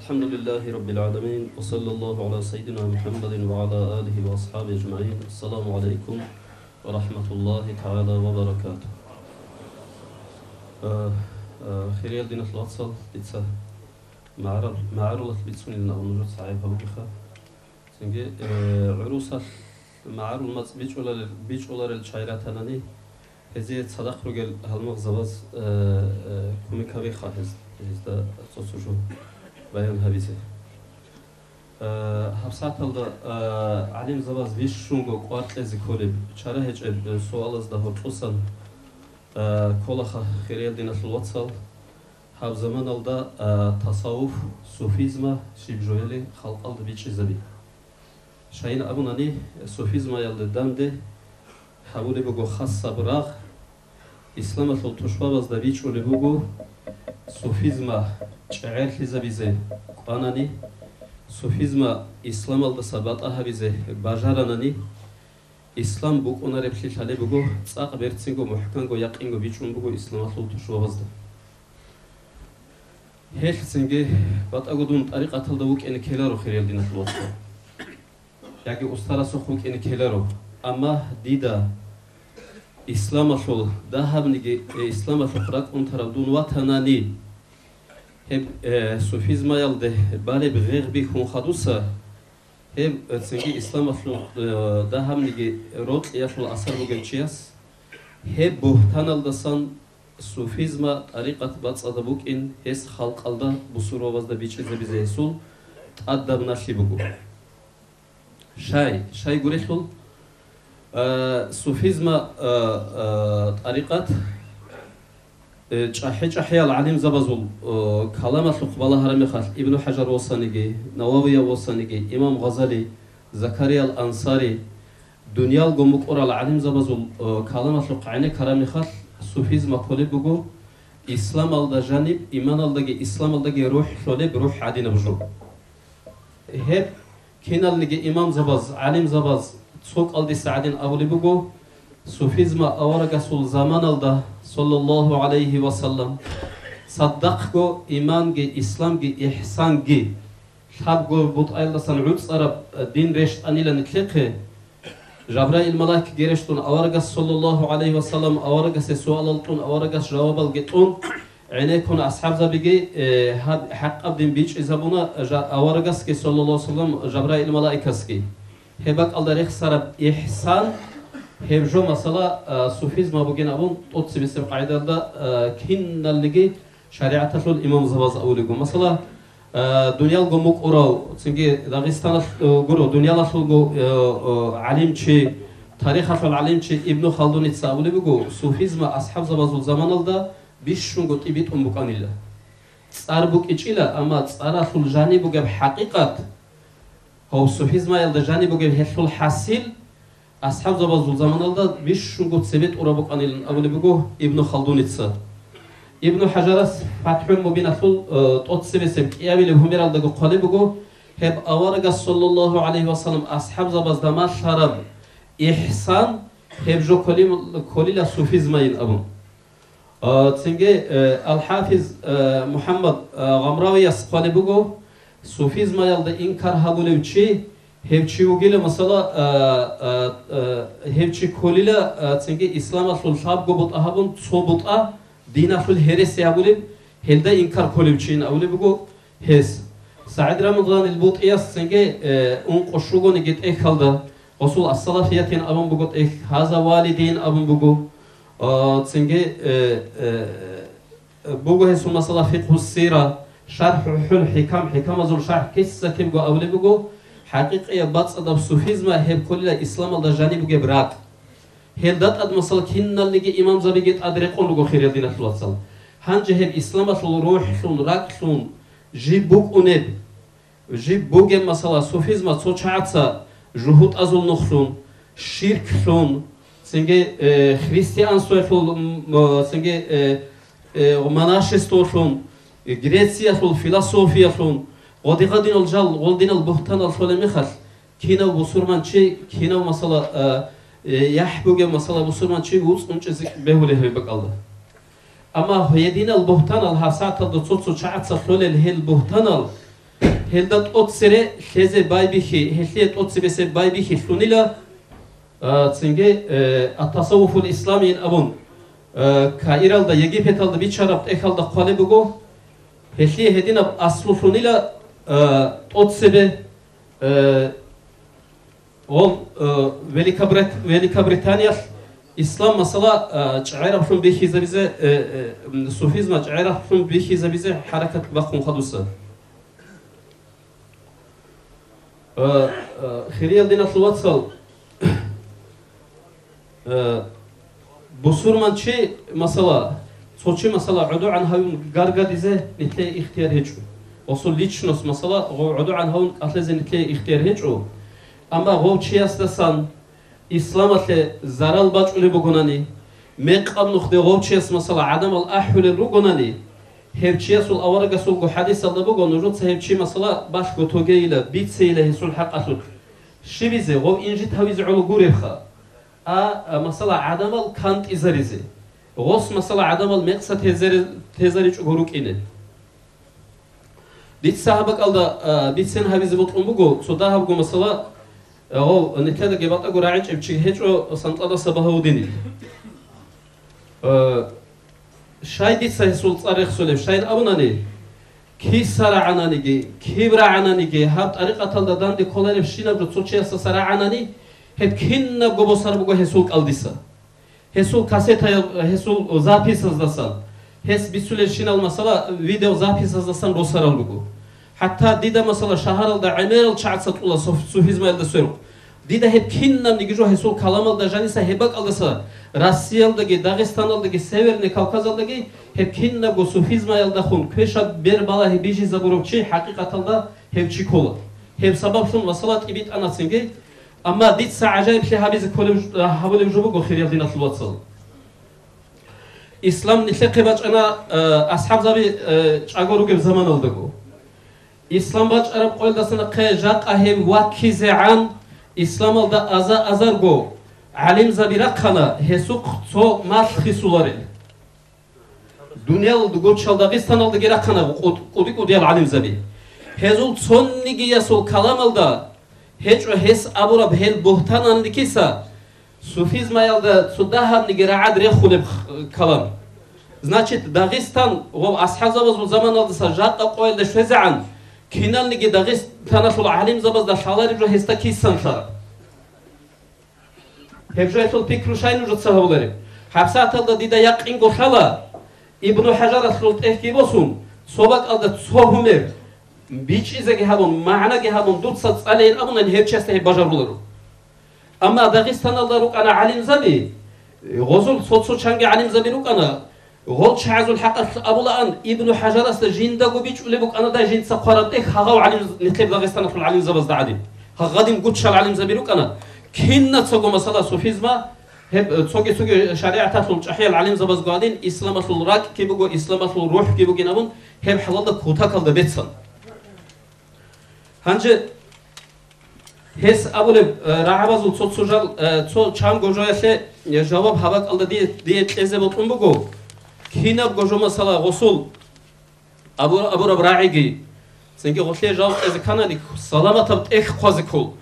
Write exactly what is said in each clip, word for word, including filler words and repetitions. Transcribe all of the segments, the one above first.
الحمد لله رب العالمين، وصلى الله على سيدنا محمد وعلى آله وأصحابه أجمعين. السلام عليكم ورحمة الله تعالى وبركاته. Э, э, хириял диналъул вацал, дица магӀарул-, магӀарулалъ бицунилан абун нужеца гӀайиб гьабугеха. Цинги, э, гӀурусалъ магӀарул мацӀ бичӀчӀуларел, бичӀчӀуларел чагӀи ратанани, гьезие цадахъ ругел гьалмагъзабаз, э, э, кумек гьабеха гьез, гьезда цо-цо жо баян гьабизе. Э, гьабсагӀаталда, э, гӀалимзабаз бищунго кӀвар кьезе кколеб, чара гьечӀеб, э, суалазда гьоркьосан, э, кколаха, хириял диналъул вацал, гьаб заманалда, э, тасаввуф, суфизма щиб жояли халкъалда бичӀчӀизаби. Щайин абунани, суфизмаялде данде гьабулеб буго хасаб рагъ, исламалъул тушбабазда бичӀчӀулеб буго, суфизма чӀегӀерлъизабизе кӀванани, суфизма исламалдаса батӀа гьабизе бажаранани, ислам букӀунареблъи лъалеб буго, цӀакъ берцинго, мухӀканго, якъинго бичӀчӀун буго исламалъул тушбабазда. Гьелъ цинги батӀаго дун тӀарикъаталда вукӀине ккеларо, хириял диналъул вацал, яги устарасухъ вукӀине ккеларо. Амма дида исламалъул дагьабниги, э, исламалъухъ ракӀ унтарав дун ватанани, гьеб, э, суфизмаялде балеб гъегъ бихьун хадуса, гьеб, э, цинги исламалъул, э, дагьабниги рокьиялъул асар бугев чияс, гьеб бугьтаналдасан суфизма тӀарикъат бацӀцӀадаб букӀин, гьес халкъалда, бусурбабазда бичӀчӀизабизе гьесул тӀадаб налъи буго. Щай, щай гурелъул, а, суфизма, а, а, тӀарикъат, э, чӀахӀи-чӀахӀиял гӀалимзабазул, э, каламалъухъ балагьараб мехалъ, Ибну ХӀажар восаниги, Нававияв восаниги, имам Гъазали, Закариял Ансари, дуниялго мукӀурал гӀалимзабазул, э, каламалъухъ гӀенеккараб мехалъ, суфизма кколеб буго исламалда жаниб, иманалдаги исламалдаги рухӀ лъолеб рухӀ гӀадинаб жо. Гьеб киналниги имамзабаз, гӀалимзабаз цо кӀалдиса гӀадин абулеб буго, суфизма аварагасул заманалда, саллаллагьу гӀалайгьи ва саллам, цадахъго иманги, исламги, ихсанги, лъабго бутӀаялдасан гӀуцӀараб дин рещтӀанила нилъехъе. Жабраил малаикги рещтӀун аварагас, саллаллагьу гӀалайгьи ва саллам, аварагасе суалал кьун, аварагас жавабалги кьун, гӀенеккун асхӀабзабиги, э, гьаб-, хӀакъаб дин бичӀчӀизабуна жа-, аварагасги, саллаллагьу гӀалайгьи ва саллам, Жабраил малаикасги. Гьеб бакӀалда рехсараб ихсан, гьеб жо, масала, а, суфизма бугин абун, тӀоцебесеб къагӀидалда, а, киналниги шаригӀаталъул имамзабаз абулеб буго. Масала, э, дуниялго мукӀурав, цинги Дагъистаналъ, э, гуро, дуниялалъулго, э, э, гӀалимчи, тарихалъул гӀалимчи Ибну Халдуница абулеб буго, суфизма асхӀабзабазул заманалда бищунго тӀибитӀун букӀанила. ЦӀар букӀичӀила, амма цӀаралъул жаниб бугеб хӀакъикъат, гьав суфизмаялда жаниб бугеб гьелъул хӀасил, асхӀабзабазул заманалда бищунго цебе тӀураб букӀанилан абулеб буго Ибну Халдуница. Ибну ХӀажарас ФатхӀул Мубиналъул, э, тӀоцебесеб кӀиабилеб гьумералдаго хъвалеб буго, гьеб аварагас, саллаллагьу гӀалайгьи ва саллам, асхӀабзабазда малъараб ихсан, гьеб жо кколил-, кколила суфизмайин абун. А, цинги, э, ал-ХӀафиз, э, МухӀаммад, э, Гъамравияс хъвалеб буго, суфизмаялда инкар гьабулев чи, гьев чи вугила, масала, э, э, э, гьев чи кколила, э, цинги исламалъул лъабго бутӀа гьабун, цо бутӀа, диналъул гьереси гьабулеб, гьелда инкар кколев чийин абулеб буго гьес. СагӀид Рамазанил БутӀияс цинги, э, ункъо щугониги тӀехьалда, гъосул Ас-Салафиятин абун буго тӀехь, Гьаза Валидин абун буго, а, цинги, э, э, буго гьесул, масала, Фикъгьус-Сира, ШархӀул ХӀикам, ХӀикамазул шархӀ киса-кибго абулеб буго, хӀакъикъияб бацӀцӀадаб суфизма гьеб кколила исламалда жаниб бугеб ракӀ. Гьелда тӀад, масала, киналниги имамзабиги тӀад рекъон руго, хириял диналъул вацал. Гьанже гьеб исламалъул рухӀлъун, ракӀлъун жиб букӀунеб, жиб бугеб, масала, суфизма цо чагӀаца жугьутӀазул нухлъун, ширклъун, цинги, э, христианствоялъул, м, м, цинги, э, э, монашестволъун, э, Грециялъул философиялъун, гъодигъадинал жал, гъолдинал бугьтанал лъолеб мехалъ, кинав бусурманчи, кинав, масала, э, э, яхӀ бугев, масала, бусурманчи вуцӀцӀун чӀезе бегьулев гьеб бакӀалда. Амма гьединал бугьтанал гьабсагӀаталда цо-цо чагӀаца лъолел гьел бугьтанал, Гьелда тӀоцере лъезе байбихьи, гьелъие тӀоцебесеб байбихьи лъунила, а, цинги, э, ат-тасаввуфул исламиин абун, э, Каиралда, Египеталда бичараб тӀехьалда хъвалеб буго, гьелъие гьединаб аслу лъунила, э, тӀоцебе, э, Гъол, э, Великобрит-, Великобританиялъ ислам масала, э, чӀегӀераблъун бихьизабизе, э, э, м, суфизма чӀегӀераблъун бихьизабизе хӀаракат бахъун хадуса. Э, э, хириял диналъул вацал, э, Бусурманчи, масала, цо чи, масала, гӀодогӀан гьавун гаргадизе нилъее ихтияр гьечӀо. Гъосул личность, масала, гъов гӀодогӀан гьавун кӀалъезе нилъее ихтияр гьечӀо. Амма гъов чиясдасан исламалъе зарал бачӀулеб бугонани, мекъаб нухде гъов чияс, масала, гӀадамал ахӀулел ругонани, гьев чиясул аварагасулго хӀадисалда буго, нужеца гьев чи, масала, балъго тогейила, бицейила гьесул хӀакъалъулъ. Щибизе, гъов инжит гьавизе гӀоло гуребха. А, а, масала, гӀадамал кантӀизаризе. Гъос, масала, гӀадамал мекъса тезари-, тезаричӀого рукӀине. Дица гьаб бакӀалда, а, бицен гьабизе бокьун буго, цо дагьабго масала, а, гъов, нилъедаги батӀаго рагӀичӀеб чи гьечӀо СантӀадаса Багьавудинил. Э, щай дица гьесул цӀар рехсолеб? Щайин абунани, киса рагӀананиги, киб рагӀананиги, гьаб тӀарикъаталда данде кколаребщинаб жо цо чиясдаса рагӀанани, гьеб кинабго босар буго гьесул кӀалдиса. Гьесул кассетаял, гьесул записаздасан, гьес бицулелщинал масала видеозаписаздасан росарал руго. ХӀатта дида, масала, шагьаралда гӀемерал чагӀаца кьула суф-, суфизмаялда сверухъ. Дида гьеб кинабниги жо гьесул каламалда жаниса гьеб бакӀалдаса Россиялдаги, Дагъистаналдаги, Северный Кавказалдаги гьеб кинабго суфизмаялдахун квешаб бер балагьи бижизабурав чи хӀакъикъаталда гьев чи ккола. Гьеб сабаблъун масала тӀибитӀанацинги, амма дица гӀажаиблъи гьабизе кколеб ж-, гьабулеб жо буго, хириял диналъул вацал. Ислам нилъехъе бачӀана, э, асхӀабзаби, э, чӀаго ругеб заманалдаго. Ислам бачӀараб къоялдаса нахъе жакъа гьев ваккизегӀан, исламалда аза-азарго гӀалимзаби рахъана, гьесухъ цо малъ хисуларел. Дуниялалда гучал Дагъистаналдаги рахъана кӀуд-, кӀуди-кӀудиял гӀалимзаби. Гьезул цонигиясул каламалда гьечӀо гьес абураб гьел бугьтананлъиса, суфизмаялда цо дагьабниги рагӀад рехулеб х-, калам. Значит, Дагъистан ва асхӀабзабазул заманалдаса жакъа къоялда щвезегӀан, киналниги Дагъистаналъул гӀалимзабазда лъалареб жо гьесда кисан лъала. Гьеб жо гьелъул пикру щай нужеца гьабулареб? ГьабсагӀаталда дида якъинго лъала, Ибну ХӀажаралъул тӀехьги босун, цо бакӀалда цо гьумер бичӀчӀизеги гьабун, магӀнаги гьабун, дуца цӀалейин абунани, гьев чиясда гьеб бажаруларо. Амма Дагъистаналда рукӀана гӀалимзаби, гъозул цо-цо чанги гӀалимзаби рукӀана, гъол чагӀазул хӀакъалъ абулаан, Ибну ХӀажарасда жиндаго бичӀчӀулеб букӀана дай жинца хъвараб тӀехь гьагъав гӀалим-, нилъер Дагъистаналъул гӀалимзабазда гӀадин. Гьагъадин гучал гӀалимзаби рукӀана, кинацаго масала суфизма, гьеб, цоги-цоги шаригӀаталъул чӀахӀиял гӀалимзабазго гӀадин, исламалъул ракӀги буго, исламалъул рухӀги бугин абун, гьеб хӀалалда кутакалда беццана. Гьанже гьес абулеб, э, рагӀабазул цо-цо жал, э, цо чанго жоялъе, э, жаваб гьаб бакӀалда дие, дие кьезе бокьун буго. Кинабго жо, масала, гъосул абур-, абураб рагӀиги, цинги гъолъие жаваб кьезе кканани, саламатаб тӀехь хъвазе ккол.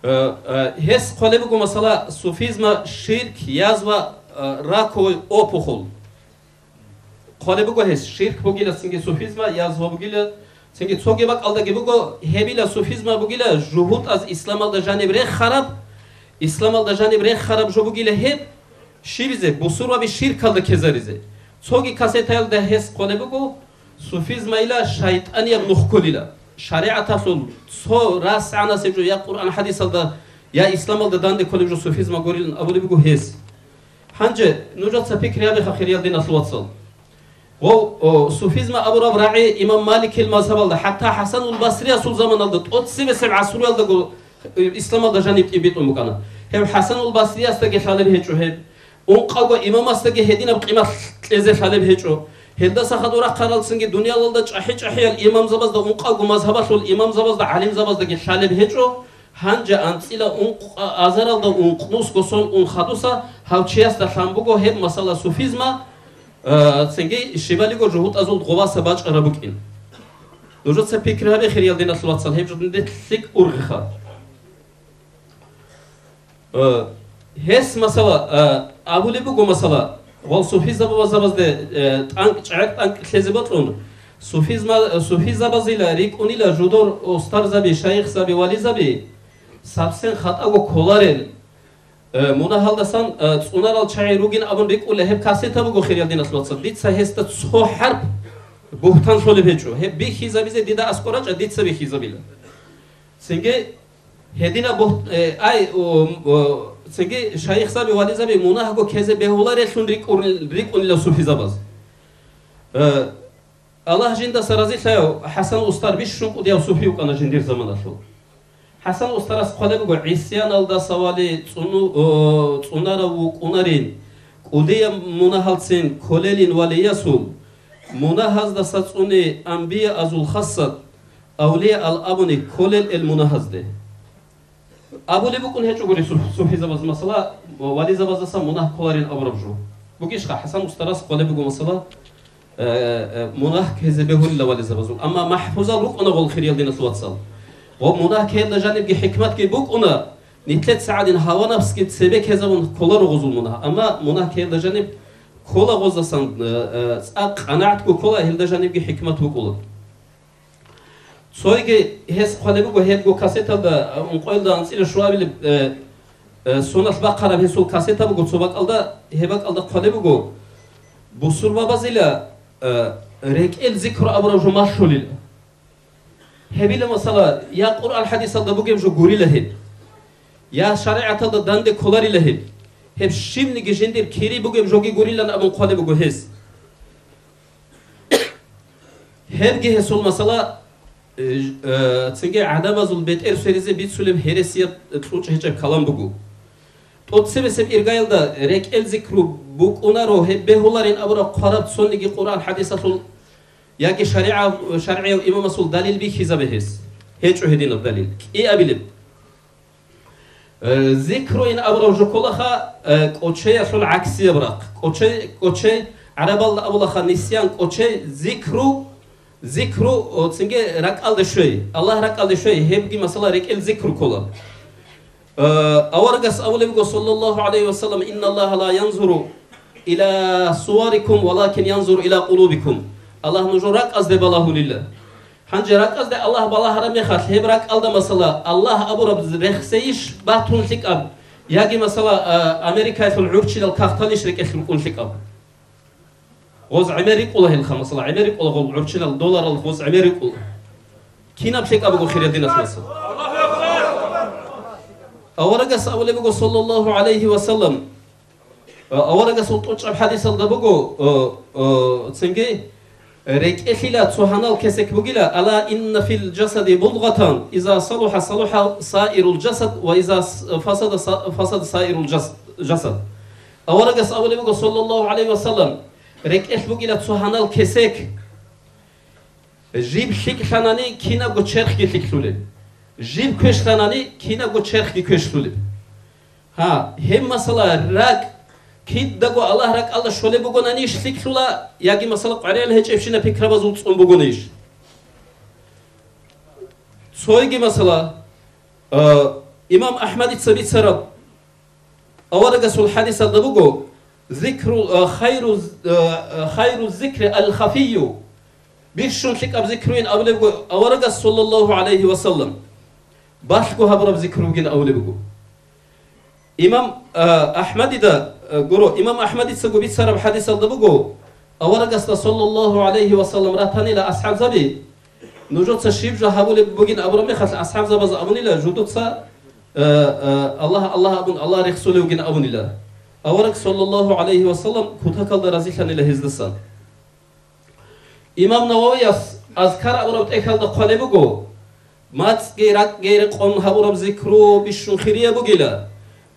Э, э, гьес хъвалеб буго, масала, суфизма ширк, язва, э, раковый опухоль. Хъвалеб буго гьес, ширк бугила, цинги суфизма, язва бугила, цинги цоги бакӀалдаги буго, гьебила суфизма бугила, жугьутӀаз исламалда жаниб рехараб, исламалда жаниб рехараб жо бугила гьеб, щибизе, бусурбаби ширкалда ккезаризе. Цоги кассетаялда гьес хъвалеб буго, суфизмайила шайтӀанияб нух кколила. ШаригӀаталъул цо расгӀанасеб жо я Къуръан хӀадисалда, я исламалда данде кколеб жо суфизма гурилан абулеб буго гьес. Гьанже нужеца пикри гьабиха, хириял диналъул вацал. Гъов, о, суфизма абураб рагӀи имам Маликил мазгьабалда, хӀатта ХӀасанул Басриясул заманалда, тӀоцебесеб гӀасруялдаго, э, исламалда жаниб тӀибитӀун букӀана. Гьев ХӀасанул Басриясдаги лъалеб гьечӀо гьеб. Ункъавго имамасдаги гьединаб къимат кьезе лъалеб гьечӀо. Гьелдаса хадур рахъаралцинги дуниялалда чӀахӀи-чӀахӀиял имамзабазда, ункъавго мазгьабалъул имамзабазда, гӀалимзабаздаги лъалеб гьечӀо. Гьанже анцӀила ункъ-, азаралда ункънусго сон ун хадуса гьав чиясда лъан буго гьеб масала суфизма, э, цинги щибалиго жугьутӀазул гъоваса бачӀараб букӀин. Нужеца пикри гьабе, хириял диналъул вацал, гьеб жо нилъ лъикӀ ургъиха. Э, гьес, масала, э, абулеб буго, масала, гъол суфизабазде, э, тӀанкӀ, чӀегӀер тӀанкӀ лъезе бокьун, суфизма-, суфизабазила рикӀкӀунила жидер устарзаби, шайихзаби, вализаби, сапсен хатӀаго кколарел, э, мунагьалдасан, э, цӀунарал чагӀи ругин абун рикӀкӀунила. Гьеб кассета буго, хириял диналъул вацал. Дица гьесда цо хӀарп бугьтан лъолеб гьечӀо. Гьеб бихьизабизе дида аскӀор рачӀа, дица бихьизабила. Цинги гьединаб бугь-, э, ай, о, о, цинги шайихзаби, вализаби мунагьго ккезе бегьуларелъун рикӀкӀун-, рикӀкӀунила суфизабаз. Э, Аллагь жиндаса разилъаяв ХӀасан устар бищун кӀудияв суфи вукӀана жиндир заманалъул. ХӀасан устарас хъвалеб буго: «ГӀисяналдаса вали цӀуну-, о, цӀунарав вукӀунарин, кӀудияб мунагьалцин кколелин валиясул, мунагьаздаса цӀуни анбияазул хасат, авлияал абуни кколел эл мунагьазде». Абулеб букӀун гьечӀогури суф-, суфизабаз, масала, вализабаздасан мунагь кколарин абураб жо. Бугищха, ХӀасан устарас хъвалеб буго, масала, э, э, мунагь ккезе бегьулила вализабазул. Амма махӀфузал рукӀуна гъол, хириял диналъул вацал. Гъо мунагь ккеялда жанибги хӀикматги букӀуна, нилъеца гӀадин гьава-напсги цебе ккезабун кколаро гъозул мунагь. Амма мунагь ккеялда жаниб ккола гъоздасан, э, э, цӀакъ къанагӀатго ккола, гьелда жанибги хӀикмат букӀула. Цойги гьес хъвалеб буго, гьебго кассеталда, а, ункъоялда анцӀила щуабилеб, э, э, соналъ бахъараб гьесул кассета буго цо бакӀалда, гьеб бакӀалда хъвалеб буго, бусурбабазила, э, рекӀел зикру абураб жо малъулила. Гьебила, масала, я Къуръан хӀадисалда бугеб жо гурила гьеб, я шаригӀаталда данде кколарила гьеб. Гьеб щибниги жиндир кири бугеб жоги гурилан абун хъвалеб буго гьес. Гьебги гьесул, масала, э, э, цинги гӀадамазул бетӀер сверизе бицулеб гьересияб кьучӀ гьечӀеб калам буго. ТӀоцебесеб иргаялда рекӀел зикру букӀунаро, гьеб бегьуларин абураб хъвараб цониги Къуръан хӀадисалъул яги шаригӀав-, шаргӀияв имамасул далил бихьизабе гьес. ГьечӀо гьединаб далил. КӀиабилеб. Э, зикруин абураб жо кколаха, э, кӀочеялъул гӀаксияб рахъ. КӀочей, кӀочей, гӀарабалда абулаха нисян, кӀочей, зикру, зикру, о, цинги ракӀалде щвей, Аллагь ракӀалде щвей, гьебги, масала, рекӀел зикру ккола. Э, аварагас абулеб буго, саллаллаху гӀалайхи ва саллям: «Инналлаха ла янзуру иля суварикум, валакин янзуру иля къулубикум». Аллагь нужер ракӀазде балагьулила. Гьанже ракӀазде Аллагь балагьараб мехалъ, гьеб ракӀалда, масала, Аллагь абураб рехсейищ батун лъикӀаб, яги, масала, а, Америкаялъул гӀурччинал кагъталищ рекӀелъ рукӀун лъикӀаб? Гъоз гӀемер рикӀкӀула гьелха, масала, гӀемер рикӀкӀула гъол гӀурччинал долларал гъоз гӀемер рикӀкӀула. Кинаб лъикӀаб буго, хириял диналъул вацал? Аварагас абулеб буго, саллаллаху гӀалайхи ва саллям, А, аварагасул тӀочӀаб хӀадисалда буго, о, о, цинги, рекӀелъила цо гьанал кесек бугила: «Ала инна фил жасади мудгъатан, иза салуха, салуха саирул жасад, ва иза с-, фасада са-, фасада саирул жас-, жасад». Аварагас абулеб буго, саллаллаху гӀалайхи ва саллям, рекӀелъ бугила цо гьанал кесек. Жиб лъикӀлъанани кинабго черхги лъикӀлъулеб. Жиб квешлъанани кинабго черхги квешлъулеб. Гьа, гьеб масала, ракӀ, кидаго Аллагь ракӀалда щолеб бугонанищ лъикӀлъула, яги масала, къваригӀел гьечӀебщина пикрабазул цӀун бугонищ? Цойги масала, а, имам АхӀмадица бицараб, Аварагасул хӀадисалда буго, зикру, а, хайру, а, а, хайру зикри аль-хафию. Бищун лъикӀаб зикруин абулеб буго аварагас, саллаллаху гӀалайхи ва саллям. Балъго гьабураб зикру бугин абулеб буго. Имам, а, АхӀмадида, а, гуро, имам АхӀмадицаго бицараб хӀадисалда буго, аварагасда, саллаллаху гӀалайхи ва саллям, ратанила асхӀабзаби, Нужеца щиб жо гьабулеб бугин абураб мехалъ, асхӀабзабаз абунила, жудуца, э, э, Аллагь, Аллагь абун, Аллагь рехсолев вугин абунила. Авараг, саллаллаху гӀалайхи ва саллям, кутакалда разилъанила гьездасан. Имам Нававияс Азкар абураб тӀехьалда хъвалеб буго, мацӀги ракӀги рекъон гьабураб зикру бищун хирияб бугила.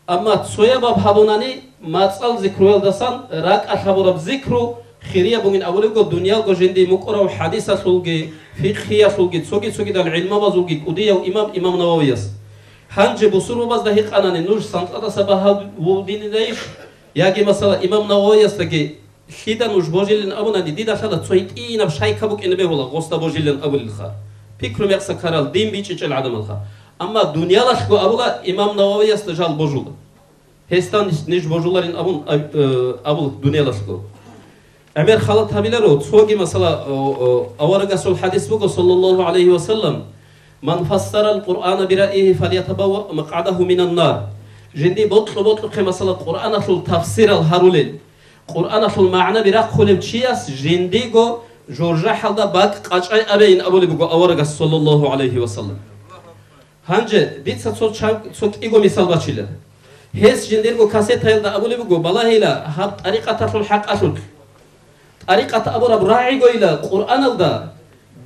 Амма цояб баб гьабунани, мацӀал зикруялдасан ракӀалъ гьабураб зикру хирияб бугин абулебго, дуниялго жиндие мукӀурав хӀадисалъулги, фикъгьиялъулги, цоги-цогидал гӀилмабазулги кӀудияв имам, имам Нававияс. Гьанже бусурбабазда гьикъанани, нуж сантӀадаса багьа вугинилайищ? Яги, масала, имам Нававиясдаги Лъида нуж божилин абунани, дида лъала цо гьитӀинаб шайка букӀине бегьула гъосда божилин абулелха. Пикру мекъса ккарал, дин бичӀчӀичӀел гӀадамалха. Амма дуниялалъго абула, имам Нававиясда жал божула. Гьесда ниж, ниж божуларин абун аб-, э, абула дуниялалъго. ГӀемер халат гьабиларо, цоги масала, о, о, аварагасул хӀадис буго, саллаллагьу гӀалайгьи ва саллам: «Ман фассарал Къуръана бираиhi фалятабавва макъгӀадагьу минан нар». Жинди бокьу-бокьухъе масала Къуръаналъул тафсирал гьарулел, Къуръаналъул магӀнаби рахъулев чияс жиндиго журжахӀалда бакӀ къачӀай абейин абулеб буго аварагас, саллаллагьу гӀалайгьи ва саллам. Гьанже дица цо чан-, цо кӀиго мисал бачила. Гьес жиндирго кассетаялда абулеб буго, балагьила гьаб тӀарикъаталъул хӀакъалъулъ. ТӀарикъат абураб рагӀигойила Къуръаналда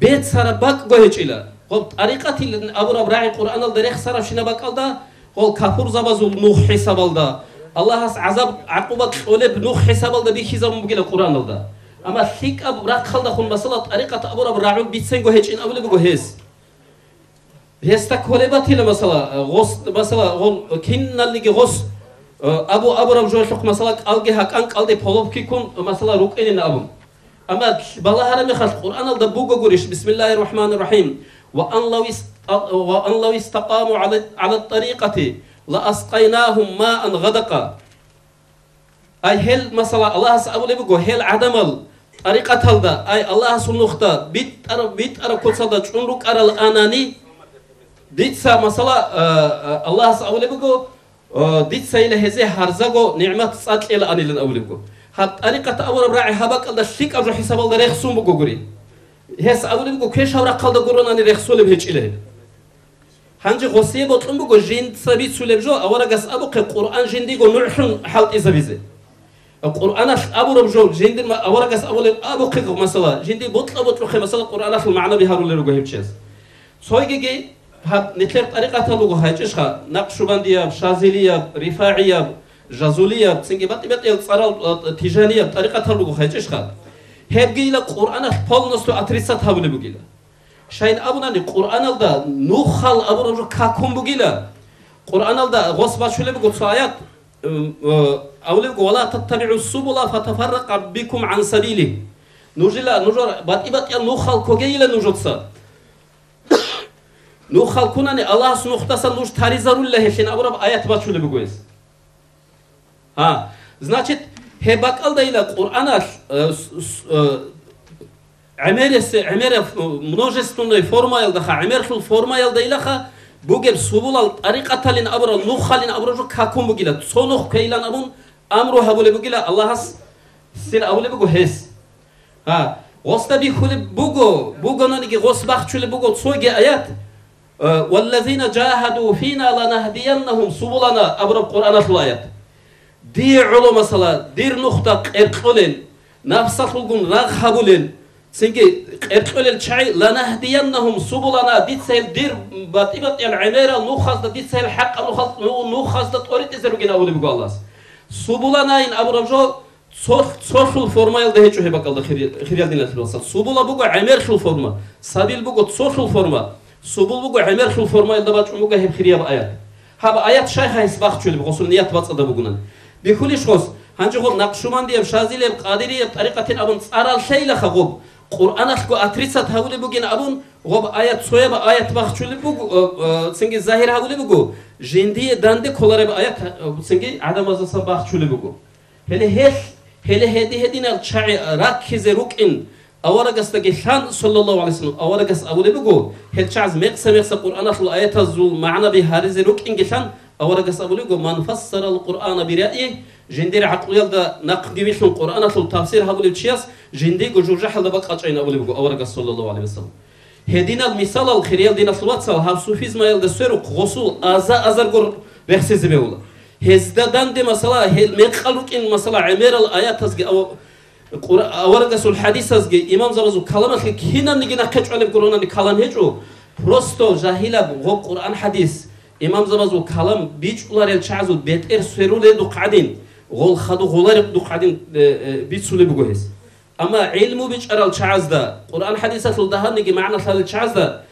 бецараб бакӀго гьечӀила. Гъоб тӀарикъатилан абураб рагӀи Къуръаналда рехсарабщинаб бакӀалда, гъол капурзабазул нух хӀисабалда, Аллагьас гӀазаб-гӀакъуба кьолеб нух хӀисабалда бихьизабун бугила Къуръаналда. Амма лъикӀаб рахъалдахун, масала, тӀарикъат абураб рагӀул биценго гьечӀин абулеб буго гьес. Гьесда кколеб батила, масала, гъос-, масала, гъол киналниги гъос, э, абу абураб жоялъухъ, масала, кӀалги гьакӀан, кӀалде полопкиккун, масала, рукӀинин абун. Амма балагьараб мехалъ Къуръаналда буго гурищ: «Бисмиллагьир рахӀманир рахӀим. Ва ан лав иста-, ва ан лав истакъаму гӀала, гӀала тӀарикъати, ла аскъайнагьум маан гъадакъа». Ай, гьел, масала, Аллагьас абулеб буго, гьел гӀадамал тӀарикъаталда, ай, Аллагьасул нухда битӀараб, битӀараб куцалда чӀун рукӀарал анани, дица, масала, а, а, Аллагьас абулеб буго, а, дица ила гьезе гьарзаго нигӀмат цӀакъ кьела анилан абулеб буго. Гьаб тӀарикъат абураб рагӀи гьаб бакӀалда лъикӀаб жо хӀисабалда рехсун бугогури. Гьес абулеб буго, квешав рахъалда гуронани рехсолеб гьечӀила гьеб. Гьанже гъосие бокьун буго жинца бицулеб жо, аварагас абухъе Къуръан жиндиго нугӀлъун хӀалтӀизабизе. Къуръаналъ абураб жо жиндир ма-, аварагас абулеб абухъе, масала, жиндир бокьа-бокьухъе, масала, Къуръаналъул магӀнаби гьарулел руго гьеб чияс. Цойгиги гьаб нилъер тӀарикъатал руго гьайчӀищха, накъшубандияб, шазилияб, рифагӀияб, жазулияб, цинги батӀи-батӀиял цӀарал, а, тижанияб тӀарикъатал руго гьайчӀищха. Гьебгийила Къуръаналъ полностью отрицать гьабулеб бугила. Щайин абунани, Къуръаналда нухал абураб жо какун бугила. Къуръаналда гъос бачулеб буго цо аят, м, э, абулеб буго: «Ва ла таттабигӀу субула фатафарракъа бикум гӀан сабилигь». Нужила, нужер батӀи-батӀиял нухал ккогейила нужеца. Нухал ккунани, Аллагьас нухдасан нуж таризарулила гьелъин абураб аят бачулеб буго гьес. Гьа, значит, гьеб бакӀалдайила Къуръаналъ, э, с-, с-, э, гӀемересе-, гӀемераб, э, множественной формаялдаха, гӀемерлъул формаялдайилаха бугеб субулал тӀарикъаталин абурал, нухалин абурал жо какун бугила, цо нух ккейилан абун амру гьабулеб бугила Аллагьас, сир абулеб буго гьес. Гьа, гъосда бихьулеб буго, бугонаниги гъос бахчулеб буго цоги аят, э, «Валлазина жагьаду фина ланахдияннагьум субулана» абураб Къуръаналъул аят. Дие гӀоло, масала, дир нухда къеркьолел, нафсалъулгун рагъ гьабулел, цинги къеркьолел чагӀи, «Ланахдияннагьум субулана», дица гьел дир батӀи-батӀиял гӀемерал нухазда, дица гьел хӀакъаб нухал-, ну-, нухазда тӀоритӀизе ругин абулеб буго Аллагьас. Субуланаин абураб жо Цо-, цолъул формаялда гьечӀо гьеб бакӀалда хири-, хириял диналъул вацал. Субула буго гӀемерлъул форма, сабил буго цолъул форма, субул буго гӀемерлъул формаялда бачӀун буго гьеб хирияб аят. Гьаб аят щай гьайс бахчулеб, гъосул ният бацӀцӀадаб бугунан. Бихьулищ гъос, гьанже гъоб накъшубандияб, шазилияб, къадирияб тӀарикъатин абун цӀарал лъейилаха гъоб, Къуръаналъго отрицать гьавулеб бугин абун, гъоб аят цояб аят бахчулеб буго, э, э, цинги загьир гьавулеб буго, жиндие данде кколареб аят, э, цинги гӀадамаздасан бахчулеб буго. Гьеле гьелъ, гьеле гьеди-гьединал чагӀи раккизе рукӀин аварагасдаги лъан, саллаллагьу гӀалайгьи вассалам, аварагас абулеб буго, гьел чагӀаз мекъса-мекъса Къуръаналъул аятазул магӀнаби гьаризе рукӀинги лъан, аварагас абулеб буго: «Ман фассарал Къуръана бираи», жиндир гӀакълуялда нахъги вилълъун Къуръаналъул тафсир гьабулев чияс жиндиего жужахӀалда бакъ къачӀайин абулеб буго аварагас, саллаллагьу гӀалайгьи вассалам. Гьединал мисалал, хириял диналъул вацал, гьаб суфизмаялда сверухъ гъосул аза-азарго рехсезе бегьула. Гьезда данде, масала, гьел мекъал рукӀин, масала, гӀемерал аятазги, ав-, Къур-, аварагасул хӀадисазги, имамзабазул каламалъе кинабниги нахъе чӀвалеб гуронани калам гьечӀо, просто жагьилаб гъоб Къуръан-хӀадис, имамзабазул калам бичӀчӀуларел чагӀазул бетӀер сверуледухъ гӀадин, гъол хадув гъоларебдухъ гӀадин, э, э, бицулеб буго гьес. Амма гӀилму бичӀчӀарал чагӀазда, Къуръан-хӀадисалъул дагьабниги магӀна лъалел чагӀазда,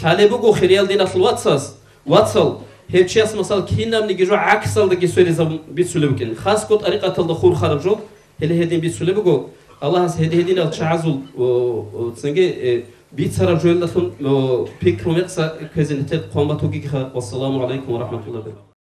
лъалеб буго хириял диналъул вацас, вацал, гьев чияс, масал, кинабниги жо гӀаксалдаги сверизабун бицулеб букӀин, хасго тӀарикъаталда хурхараб жо, Гьеле гьедин бицулеб буго, Аллагьас гьеди-гьединал чагӀазул, о, о, цинги, э, бицараб жоялдалъун, о, пикру мекъса кквезе нилъер хъван батугеха. Вассаламу гӀалайкум ва рахӀматуллагьи ва баракатугь.